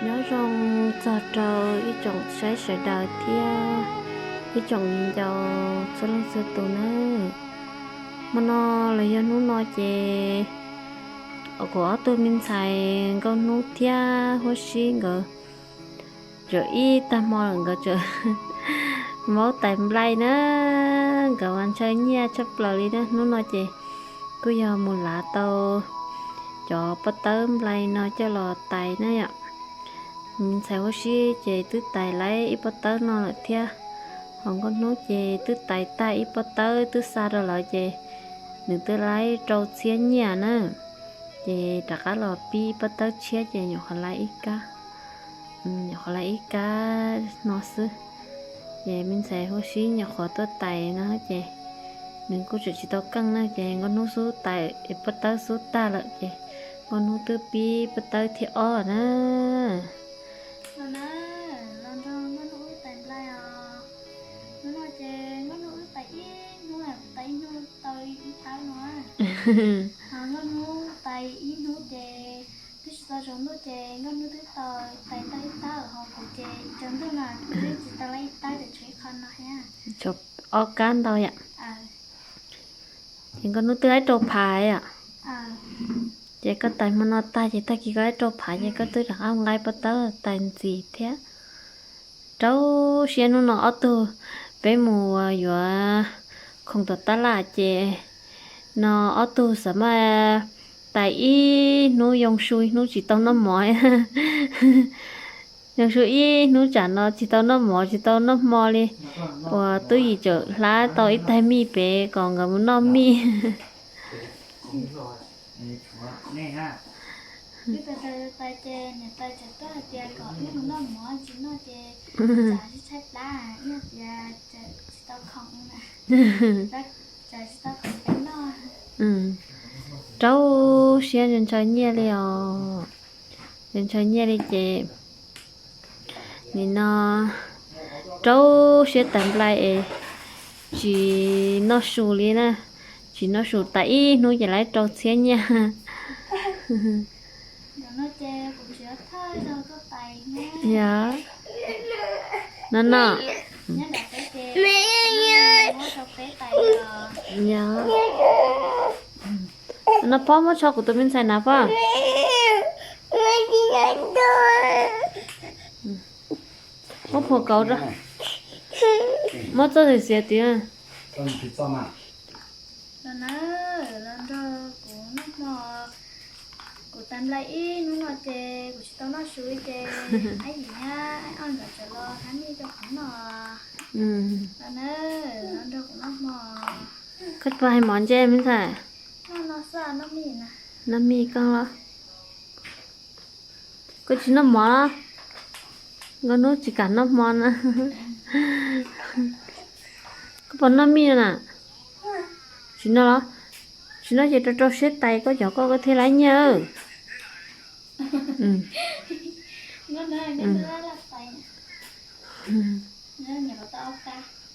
Nyob zoo txog rau ib tsoom saib sawv daws thiab ib tsoom viv ncaus txhua leej txhua tus nawb. Hmo no los yog hnub no ces kuv ob tug me ntxhais Nkauj Hnub thiab Huab Sib nkawd txawm ib tag hmo lawm nkawd txawm maub tais nplai na, nkawd mas ntshaw nyiaj tshaj plaws li na. Hnub no ces kuj yog mus lav tau cov pob tawb nplai no coj los tais na yom. Me ntxhais Huab Sib ces twb tais laib ib pob tawb no lawm thiab, ho Nkauj Hnub ces twb tais tag ib pob tawb twb xa rau lawv ces nws twb laib rau txhiab nyiaj na. Ces rov qab los pib pob tawb tshiab ces nyuam qhuav laib ib kab, nyuam qhuav laib ib kab no xwb. Ces me ntxhais Huab Sib nyuam qhuav tuaj tais no ces nws kuj tseem tsis tau keej na, ces Nkauj Hnub xub tais pob tawb xub tag lawm ces Nkauj Hnub twb pib pob tawb thib ob na. Los na, los nrog Nkauj Hnub wb tais nplai os. Hnub no ces Nkauj Hnub wb tais ib hnub, tais ib hnub tau ib tawb no. Ho Nkauj Hnub tais ib hnub ces twb tsis tau tsaus ntuj ces Nkauj Hnub twb tau tais tau ib tawb, ho kuv ces tsaus ntuj no kuv twb tsis tau laib ib tawb ces tshuav ib qho no thiab. Tshuav ob kab ntau yom. Ces Nkauj Hnub twb laib rau phav yom. Ces koj tais hmo no tag ces tag kis koj laib rau phav ces koj twb rov qab nqa pob tawb tais ntxiv thiab. Rau siab hnub no ob tug peb mus yuav khoom tom tab laj ces no ob tug xav mas tais ib hnub yoo su ib hnub tsis tau noj mov. Yoo su ib hnub tsam no tsis tau noj mov tsis tau noj hmo li, uas twb yim txawm hlab tau ib tag mij pem kom nkawd mus noj mij. Rau siab ntshaw nyiaj li os. Ntshaw nyiaj li ces nim no rau siab tais nplai es tsis noj su li na. Tsis noj su tais ib hnub ces laib rau txhiab nyiaj. Yog no no. Yog. No pob muab tsho kuv tus me ntxhais na pob. Muab phua kauv rau. Muab txoj xiav xiav tias. Los na, los nrog kuv noj hmo. Kuv tais nplai ib hnub no ces kuv tsis tau noj su ces aib yim thiab aib ob nkawd tseem los hab mij rau kuv noj. Los na, los nrog kuv noj hmo. Koj puas hais mov ntse me ntxhais? Noj mij koj los. Koj tsis noj mov los? Nkauj Hnub tsis kam noj hmo na. Koj puas noj mij no na? Tsis noj los? Tsis noj ces rau rau siab tais koj cov koj koj thiaj laib nyiaj.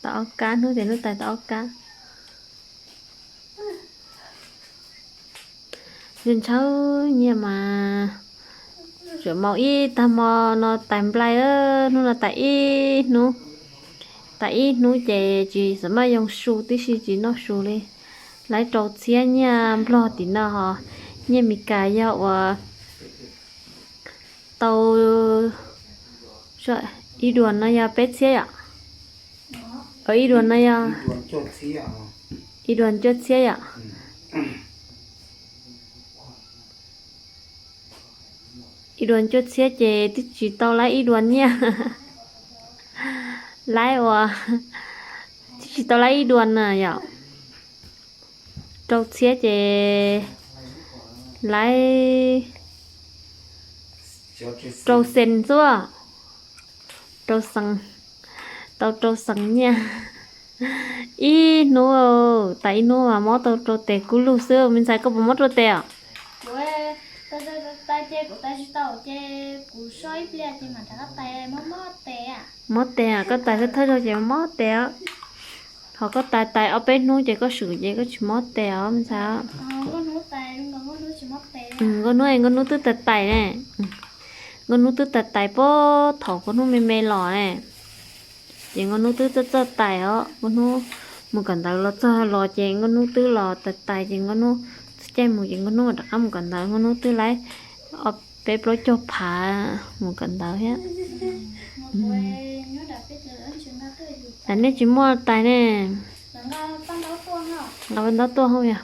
Tau ob kab, hnub tias hnub tais tau ob kab. Ntshaw ntshaw nyiaj mas tseem maum ib tag hmo no tais nplai, hnub no tais ib hnub, tais ib hnub ces tsis xav maj yoo su tib si tsis noj su li. Laib rau txhiab nyiaj nplog tim no ho nyiaj Meskas yog uas tau ib duas no yog peb txhiab yom. Ib duas no yog ib duas cuaj txhiab yom. Ib duas cuaj txhiab ces twb tsis tau laib ib duas nyiaj. Laib uas twb tsis tau laib ib duas na yom. Rau txhiab ces laib rau xees xwb. Rau xees, tau rau xees nyiaj. Ib hnub, tas ib hnub mas mob tau rau tes kub lug xwb. Me ntxhais koj puas mob rau tes os? Mob tes, koj tais thawj thawj zaug ces mob tes os. Ho koj tais tais ob peb hnub ces koj swm ces koj tsis mob tes os me ntxhais. Nkauj hnub, nkauj hnub twb tais tais ne. Nkauj Hnub twb tais tais puag thaum kuv hnub me me los ne. Ces Nkauj Hnub twb txawj txawj tais os, Nkauj Hnub mus kawm ntawv los txog los ces Nkauj Hnub twb los tais tais ces Nkauj Hnub txog caij mus ces Nkauj Hnub rov qab mus kawm ntawv, Nkauj Hnub twb laib ob peb plaub caug phav mus kawm ntawv thiab. Tam nej tsis muaj tais ne. Nqa paj ntaub tuaj hauj yog.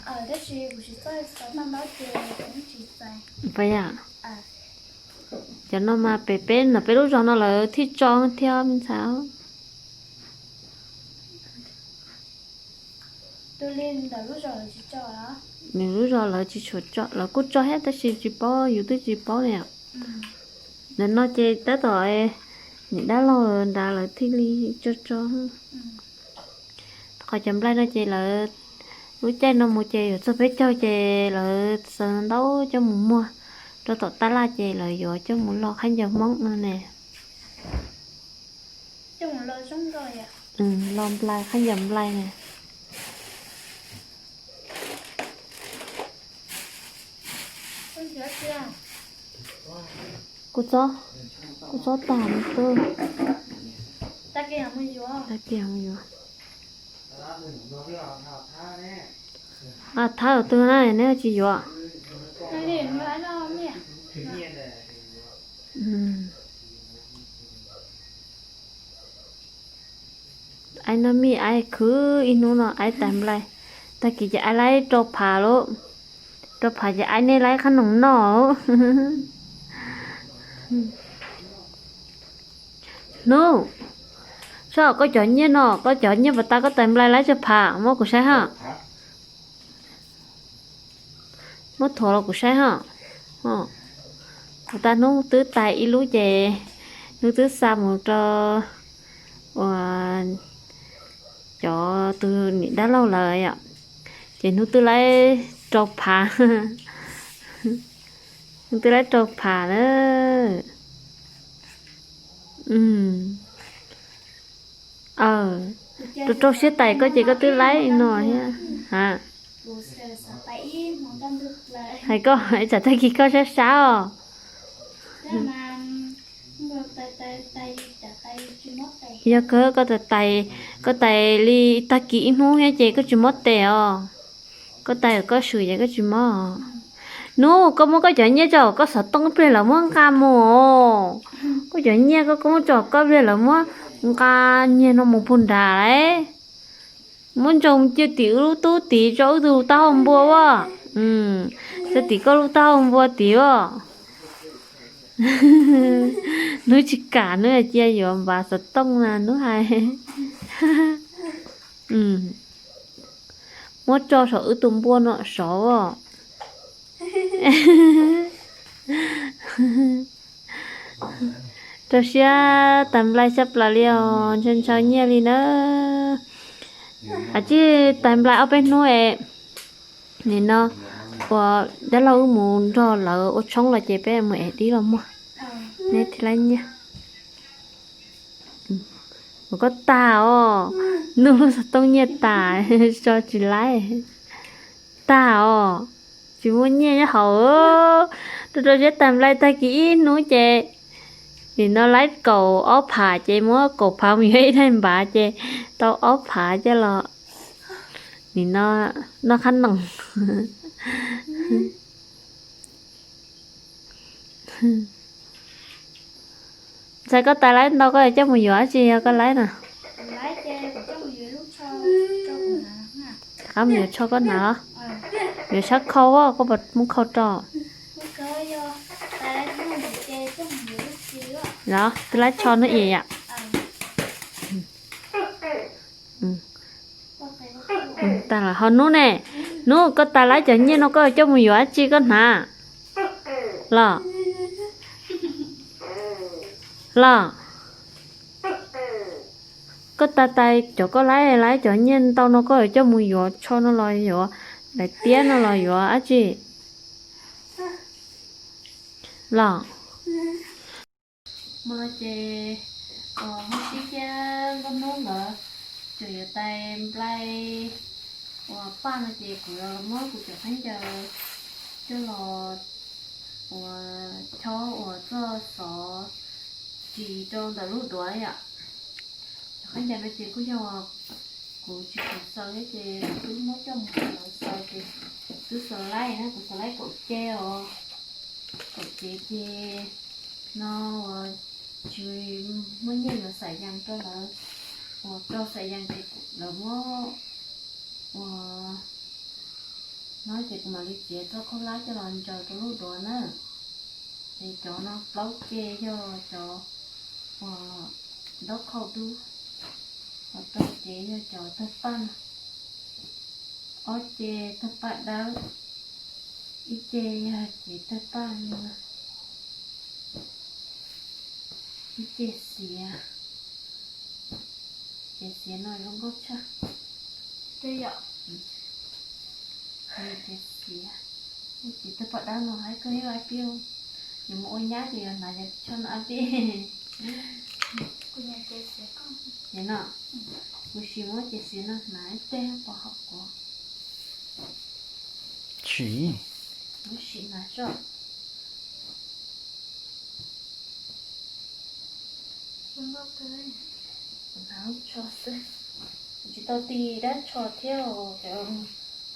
Puas yog? Cov no mas pem peb ntawm peb lub zos no lawv thiaj tso thiab me ntxhais. Nws lub zos lawv tsis tshua tso, lawv kuj tso thiab tab sis tsis paub, yus twb tsis paub li. Ntawm no ces tab tom niam dab laug nrad lawv thiaj li tso tso. Qhov cov nplaig no ces lawv lub caij no mus ces yuav txog peb caug ces lawv xaws ntau coj mus muag rau tom tab laj ces lawv yuav coj mus lo khaub ncaws Hmoob no ne. Lo nplaig, khaub ncaws nplaig ne. Kuv txob, kuv txob tag li tu. Tag kis yuav. Thab tus na neb tsis yuav. Aib noj mij, aib khwv ib hnub no aib tais nplaig, tag kis ces aib laib rau phav lauj. Rau phav ces aib nej laib qhab noom noj. Hnub, saib koj cov nyiaj no, koj cov nyiaj puas tas koj tais nplaig laib tsawg phav muab kuv saib hab. Muab thuav los kuv saib hab. Kuv tas hnub twb tais ib lub ces hnub twb xa mus rau uas cov tus niam dab laug lawm yom, ces hnub twb laib rau phav. Hnub twb laib rau phav na. Rau rau siab tais koj ces koj twb laib no thiab. Hais koj tsam tag kis koj sab sab os. Yog kawg koj tais, koj tais li tag kis ib hnub thiab ces koj tsis mob tes os. Koj tais koj swm ces koj tsis mob. Hnub koj muab koj cov nyiaj tso koj xov tooj ib pliag lawv muab nqa mus. Koj cov nyiaj koj muab tso koj ib pliag lawv muab nqa nyiag no mus puag nrad lauj. Muab ntsoog cia tim wb lub tub tid tso wb tug taub hau npua as. Tso tim koj lub taub hau npua tid as. Hnub tsis kam, hnub cia yuav npav xov tooj na hnub hais. Muab tso saum wb tus npua no sov as. Rau siab tais nplaig tshaj plaws li os, ntshaw ntshaw nyiaj li na. As tsij tais nplaig ob peb hnub es nim no ua dab laug wb mus nrog lawv ua tshoob los ces peb mus es dib los muag. Neb thiaj laib nyiaj. Ua koj tag os, nug lub xov tooj nyiaj tas, tso tsis laib. Tag os, tsis muaj nyiaj nyob hauv. Rau rau siab tais nplaig tag kis ib hnub ces nim no laib kaum ob phav ces muab kaum phav mus yuav ib daig npav ces tau ob phav coj los nim no noj qhab noom. Ntxhais koj tais laib ntau koj yuav coj mus yuav dab tsi yog koj laib na? Rov qab mus yuav tsho koj hnav los? Yuav sab khau os, koj puas muab khau rau? Los twb laib tsho hnub ib yam. Tag lawm ho hnub ne, hnub koj tais laib cov nyiaj no koj yuav coj mus yuav dab tsi koj hnav? Los? Los? Koj tais tais cov koj laib laib cov nyiaj ntau no koj yuav coj mus yuav tsho no los yuav daim tiab no los yuav dab tsi? Los? Hmo no ces uas Hmoob Sib thiab Nkauj Hnub nkawd tseem yuav tais nplai uas paj no ces kuv yuav muab kuv cov khaub ncaws coj los uas chob uas txoj xov ris rau ntawm lub duav yom. Cov khaub ncaws no ces kuj yog kuv tsis khoom xaws thiab ces kuv twb muab coj mus rau lawv xaws ces twb xaws laib na, kuv xaws laib kaum cev os. Kaum cev ces no uas tsis muaj nyiaj yuav xaim yees rau lawv, uas rau xaim yees ces lawv muab uas no ces kuv mam li txiav txoj khaub hlab coj los ntsaws rau lub duav na. Ces cov no plaub cev yog cov uas ntaub khauj dub, ho rau cev yog cov tawg paj no, ob cev tawg paj dawb, ib cev yog cev tawg paj no, ib cev xiav. Cev xiav no zoo nkauj tshaj. Cev xiav, cev tawg paj dawb no haib kawg ib pib, yuav mus ua nyab ces yuav hnav cov tsho no ib pib. Ces no kuv sim muab cev xiav no hnav ib teg pov haum kuv. Sim, kuv sim hnav tso. Kuv hnav lub tsho xwb, kuv tsis tau ti dab tsho thiab, cov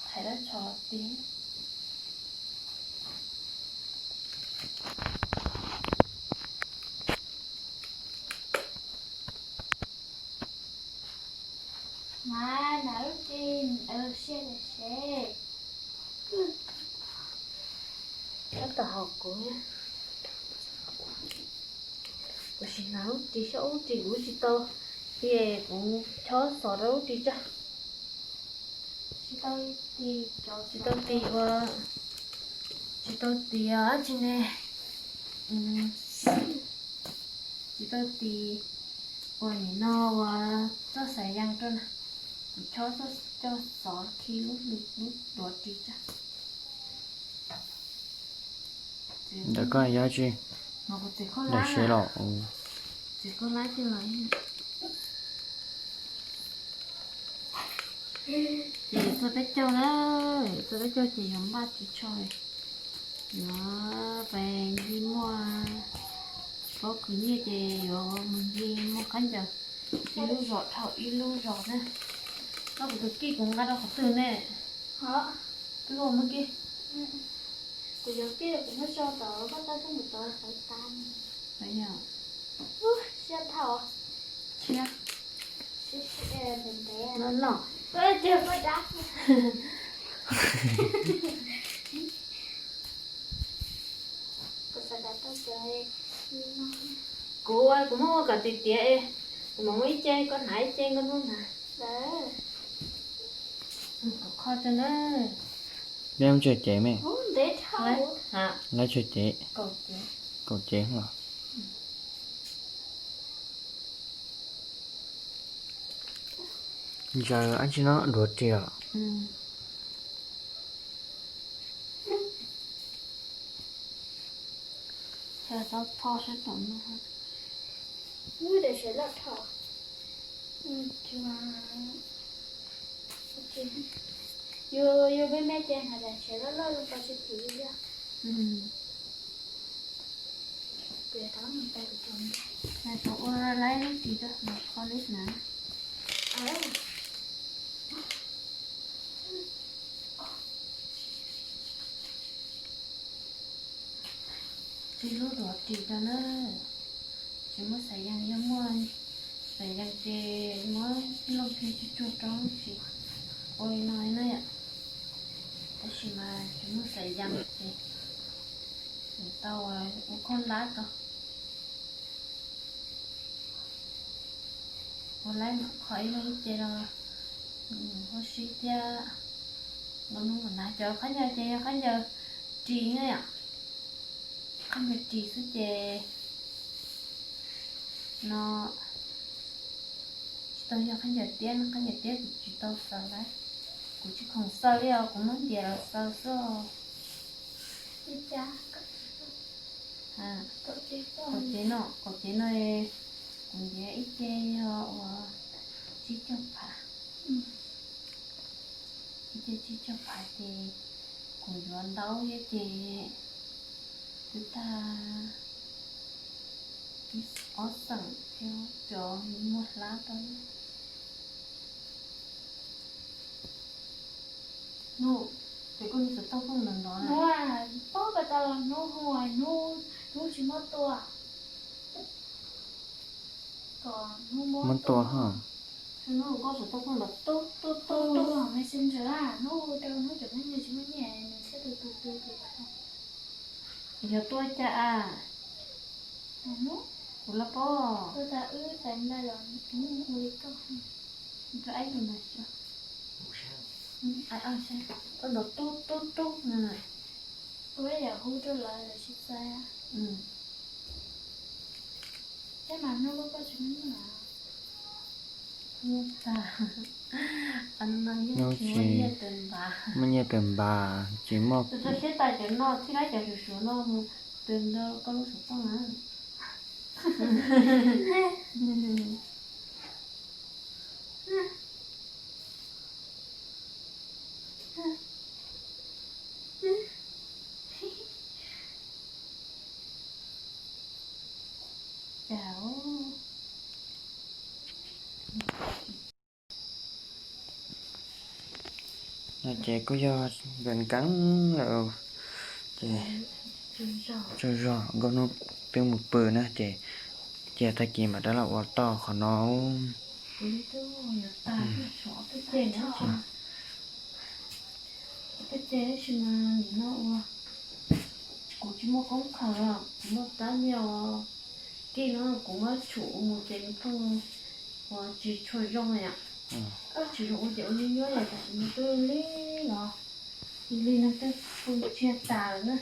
thaiv dab tsho ti. Mas hnav lub ris siab tiag seb. Tab tom haum kuv, kuv sim hnav lub ris saib, lub ris kuv tsis tau, ces kuv chob xov rau lub ris tso. Tsis tau ti ua, tsis tau ti dab tsi ne, tsis tau ti ua nim no ua txoj xaim yees rau na, kuv chob coj xov khi lub hli lub duav ris tso. Ntawm koj yog tsi? Daim sev los? Txiav khaub hlab coj los. Ces txog peb caug na, txog peb caug ces yuav npaj ris tsho, yuav pais ncig muaj, tsis paub khwv nyiaj ces yuav mus ncig muag khaub ncaws ib lub zos dhau ib lub zos na. Koj kuv tus kij kuv nqa rau qhov twg ne? Twb ua muab kij. Kuv yuav kij kuv muab tso tom koj tab tub mus tod qhov tas. Siab dhau. Tshiab. Ntev ntev. No no. Ces koj dab. Kuv, kuv muab ua kom tiav tiav es kuv mam muab ib ce koj hnav ib ce nkauj hnub hnav. Kom kho tso na. Peb muab tsawg cev me? Laib tsawg cev? Kaum cev los? Ntsaws dab tsi no duav ris os? Tau tho sab tom no. Daim sev loj dhau. Yus, yus me me ces hnav daim sev loj loj zoo nkaus tsis phim li. Kuv yuav tau mus pais kuv tau mus. Kuv ua laib lub ris rau mam kho neb hnav. Tsis lub duav ris rau na. Tsis muaj xav yees, yog muaj xav yees ces muab looj kiag tsuag tsuag rau tsis ua li no na yom. Tab sis mas tsis muaj xav yees ces tau ua khaub hlab rau. Ua laib mam kho ib leeg ib ce rau huab sib thiab. Nkaus hnub mam hnav. Cov khaub ncaws ces yog khaub ncaws ris na yom. Khaub ncaws ris xwb ces no tsis tau yog khaub ncaws tiab, khaub ncaws tiab kuv tsis tau xaws lawm, kuv tsis khoom xaws li os, kuv muab ntiav los xaws xwb. Kaum cev no, kaum cev no kuv ntiav ib ce yog uas tsib caug phav, ib ce tsib caug phav ces kuv yuav ntau thiab ces kuv Tag ib ob xeem thiab cov muag hlab tau. Hnub, ces koj nws xov tooj pheej ntawd ntawd na. Hnub, paub koj tau los hnub hu, hnub, hnub tsis muab tua. Kom hnub muab tua ha. Hnub koj xov tooj pheej ntawd tub tub tub tub. Messenger a, hnub hu rau hnub cov me nyuam tsis muaj nyiaj nws thiaj tu tu tu tu. Yog tuaj cas a? Hnub kuv los pob. Tuaj tas wb tais nplai los hnub hu li koj. Rau aib tus ntawd xyov. Koj ntawd tub tub tub na. Ua yam hu rau lawv lawv tsis txais. Tab mas hnub koj tsis muaj nyiaj. Hnub tsis muaj nyiaj tawm npav, tsis muaj. Rau siab tas cov no thiab lab cov suav suav no mus tus ntawd koj lub xov tooj na. No ces kuj yog nkees nkees lawm ces tsaug zog nkauj hnub twb mus pw na ces cia tag kis mam rov los ua toj qhov no. Kuv tsis muaj koob khaws, kuv muaj plab nyiaj os. Kij no kuv muab tshum mus ces nws pheej ua tsis tshua zoo yom. Tsis zoo ua ces ua nyuaj nyuaj yom, tam sim no twb lig los lig, nws twb pw tshiab tas lawm na.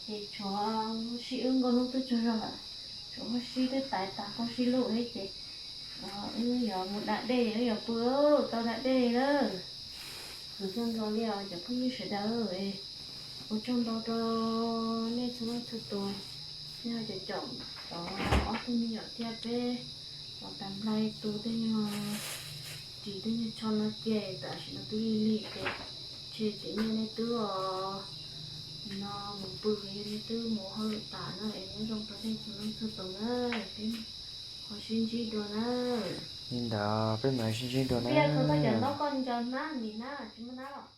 Ces tshuav huab sib wb nkauj hnub twb tsaug zog lawm, tshuav huab sib twb taiv tas huab sib lub thiab ces wb yuav mus da dej, wb yuav pw tau da dej lawm. Nws txog nkaus li os cov phooj ywg sawv daws, ua tsaug ntau rau nej txhua leej txhua tus, nej ho caum caum tau ob tug me nyuam thiab peb los tas nplai tu tej nyuag ris tej nyuag tsho no ces tam sim no twb lig lig ces ntshe tsev nyiaj nej twb os no mus pw, yog nej twb mus hauj lwm tas na es nyob zoo rau nej txhua leej txhua tus na, peb ho sib ntsib dua na. Li ntawd peb mam sib ntsib dua na. Peb kho tau cov ntaub koj ntsaws hnab mis na, tsis muaj hnab los.